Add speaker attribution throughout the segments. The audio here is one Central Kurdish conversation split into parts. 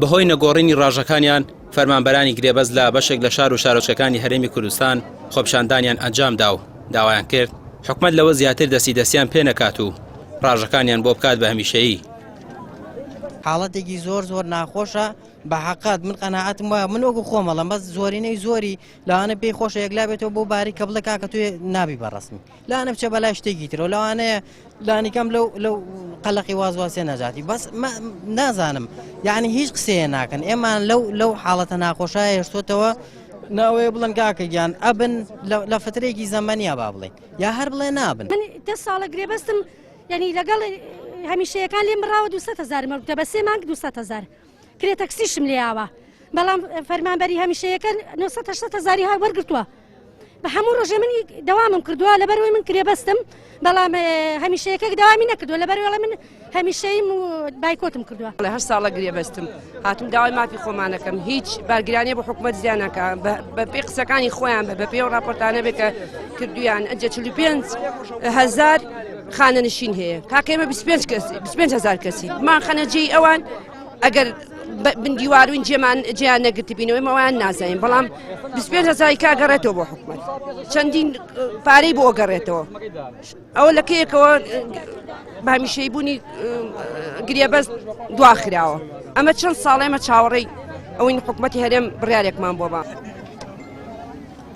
Speaker 1: بەهۆی نەگۆڕینی ڕاژەکانیان فەرمانبەرانی گرێبەست لە بەشێک لە شار و شارۆچکەکانی هەرێمی کوردستان خۆپیشاندانیان ئەنجامدا و داوایان کرد حکومەت لەوە زیاتر دەستی دەستیان پێ نەکات و ڕاژەکانیان بۆ بکات بە هەمیشەیی.
Speaker 2: حاڵەتێکی زۆر زۆر ناخۆشە بە حەقات من قەناعەتم وایە من وەکو خۆم ئەڵێم بەس زۆرینەی زۆری لەوانە پێی خۆشە یەکلا بێتەوە بۆ باری کە بڵێ کاکە تۆ نابی بە ڕەسمی لەوانە بچێ بەلای شتێکی ترەوە لەوانەیە لانیکەم لەو لەو قەلەقی وازواسێ نەجاتی بەس نازانم یعنی هیچ قسەیە ناکەن ئێمان لەو لەو حاڵەتە ناخۆشە هێشتۆتەوە ناوەیە بڵن کاکە گیان ئەبن لە فترێکی زەمەنیە با بڵێن یا هەر بڵێ نابن
Speaker 3: من دە ساڵە گرێبەستم یعنی لەگەڵ هەمیشەیەکان لێم بڕاوە 200 هزار مەرگتە بە سێ مانگ 200 هزار کرێ تەکسیشم لێیاوە بەڵام فەرمانبەری هەمیشەیەکە 980 هزاری ها وەرگرتووە بە هەموو ڕۆژێ من دەوامم کردووە لەبەرەوەی من کرێبەستم بەڵام هەمیشەیەکە داوامی نەکردووە لەبەرەوەڵە من هەمیشەیم و بایکۆتم کردووە
Speaker 4: هەر ساڵە گرێبەستم هاتم داوای مافی خۆمانەکەم هیچ بارگرانیە بۆ حکومەت زیانەکە بە پێی قسەکانی خۆیان بە بە پێ و راپۆرتانە بێت کە کردویان ئەجە 45 هزار خانەنشین هەیە کاکەمە 25 کەس 25 هزار کەسی مان خەنە جێی ئەوان ئەگەر بن دیواروین جێمان جیان نەگرتبینەوە ئێمە وایان نازانین بەڵام 25 هزاری کا گەڕێتەوە بۆ حکومەت چەندین پارەی بۆ گەڕێتەوە ئەوە لە کەیەکەوە بە هەمیشەی بوونی گرێبەست دواخراوە ئەمە چەند ساڵ ئێمە چاوەڕێی ئەوەین حکومەتی هەرێم بڕارێکمان بۆ بە.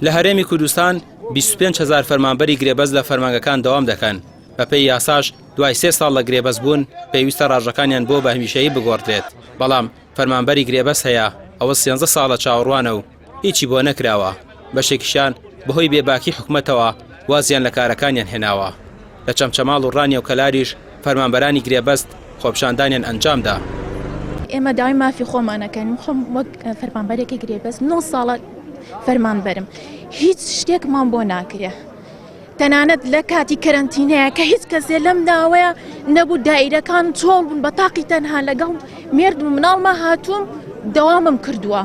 Speaker 1: لە هەرێمی کوردستان 25 هزار فەرمانبەری گرێبەست لە فەرمانگەکان دەوام دەکەن بەپێی یاساش دوای سێ ساڵ لە گرێبەست بوون پێویستە ڕاژەکانیان بۆ بە هەمیشەیی بگۆڕدرێت، بەڵام فەرمانبەری گرێبەست هەیە ئەوە سێنزە ساڵە چاوەڕوانە و هیچی بۆ نەکراوە، بەشێکیشیان بەهۆی بێباکی حکومەتەوە وازیان لە کارەکانیان هێناوە. لە چەمچەماڵ و ڕانیە و کەلاریش فەرمانبەرانی گرێبەست خۆپیشاندانیان ئەنجامدا.
Speaker 5: ئێمە داوای مافی خۆمان ئەکەین، من خۆم وەک فەرمانبەرێکی گرێبەست نۆ ساڵە فەرمانبەرم هیچ شتێکمان بۆ ناکرێ. تەنانەت لە کاتی کەرەنتینەیە کە هیچ کەسێ لەم ناوەیە نەبوو دایرەکان چۆڵ بوون بە تاقی تەنها لەگەڵ مێردم و مناڵمە هاتووم دەوامم کردووە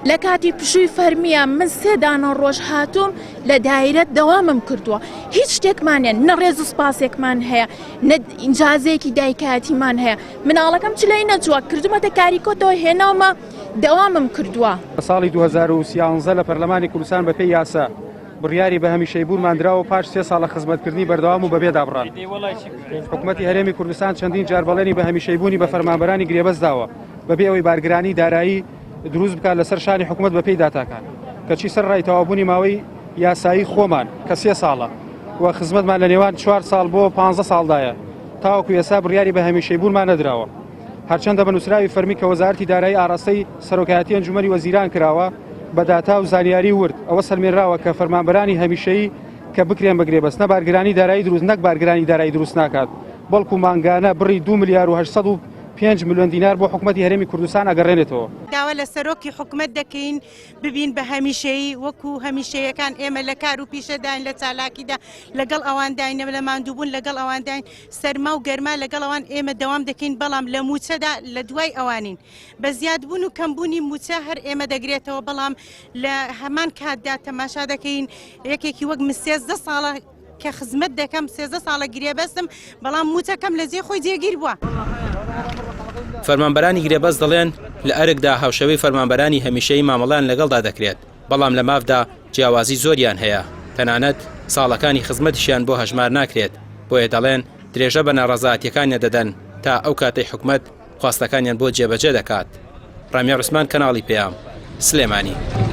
Speaker 5: لە کاتی پشووی فەرمیە من سێ دانە ڕۆژ هاتووم لە دایرە دەوامم کردووە هیچ شتێکمانە نە ڕێز و سپاسێکمان هەیە نە ئینجازەیەکی دایکایەتیمان هەیە مناڵەکەم چلەی نەچووە کردومەتە کاریکۆتەوە هێناومە دەوامم کردووە.
Speaker 6: ساڵی 2013 لە پەرلەمانی کوردستان بەپێی یاسا بڕیاری بە هەمیشەیبوونمان دراوە پاش سێ ساڵ لە خزمەتکردنی بەردەوام و بەبێ دابڕان. حکومەتی هەرێمی کوردستان چەندین جار بەڵێنی بە هەمیشەیبوونی بە فەرمانبەرانی گرێبەست داوە بەبێ ئەوەی بارگرانی دارایی دروست بکات لەسەر شانی حکومەت بەپێی داتاکان. کەچی سەرەڕای تەواوبوونی ماوەی یاسایی خۆمان کە سێ ساڵە و خزمەتمان لە نێوان چوار ساڵ بۆ پانزە ساڵدایە تاوەکو ئێستا بڕیاری بە هەمیشەیبوونمان نەدراوە. هەرچەندە بە نووسراوی فەرمی کە وەزارەتی دارایی ئاراستەی سەرۆکایەتی ئەنجومەنی وەزیران کراوە، بە داتا و زانیاری ورد ئەوە سەلمێنراوە کە فەرمانبەرانی هەمیشەیی کە بکرێن بە گرێبەست نە بارگرانی دارایی دروست نەک بارگرانی دارایی دروست ناکات بەڵکو مانگانە بڕی 2 ملیار و 805 ملیۆن دینار بۆ حکومەتی هەرێمی کوردستان ئەگەڕێنێتەوە.
Speaker 7: داوا لە سەرۆکی حکومەت دەکەین ببین بە هەمیشەیی وەکو هەمیشەیەکان ئێمە لە کار و پیشەداین لە چالاکیدا لەگەڵ ئەوانداین لە ماندووبوون لەگەڵ ئەوانداین سەرما و گەرما لەگەڵ ئەوان ئێمە دەوام دەکەین بەڵام لە مووچەدا لە دوای ئەوانین بە زیادبوون و کەمبوونی مووچە هەر ئێمە دەگرێتەوە بەڵام لە هەمان کاتدا تەماشا دەکەین یەکێکی وەک من 13 ساڵە کە خزمەت دەکەم 13 ساڵە گرێبەستم بەڵام مووچەکەم لە جێی خۆی جێگیر بووە.
Speaker 1: فەرمانبەرانی گرێبەست دەڵێن، لە ئەرکدا هاوشێوەی فەرمانبەرانی هەمیشەیی مامەڵەیان لەگەڵدا دەکرێت، بەڵام لە مافدا جیاوازی زۆریان هەیە، تەنانەت ساڵەکانی خزمەتیشیان بۆ هەژمار ناکرێت، بۆیە دەڵێن درێژە بە ناڕەزایەتییەکانیان دەدەن تا ئەو کاتەی حکومەت خواستەکانیان بۆ جێبەجێ دەکات. ڕامیار عوسمان کەناڵی پەیام، سلێمانی.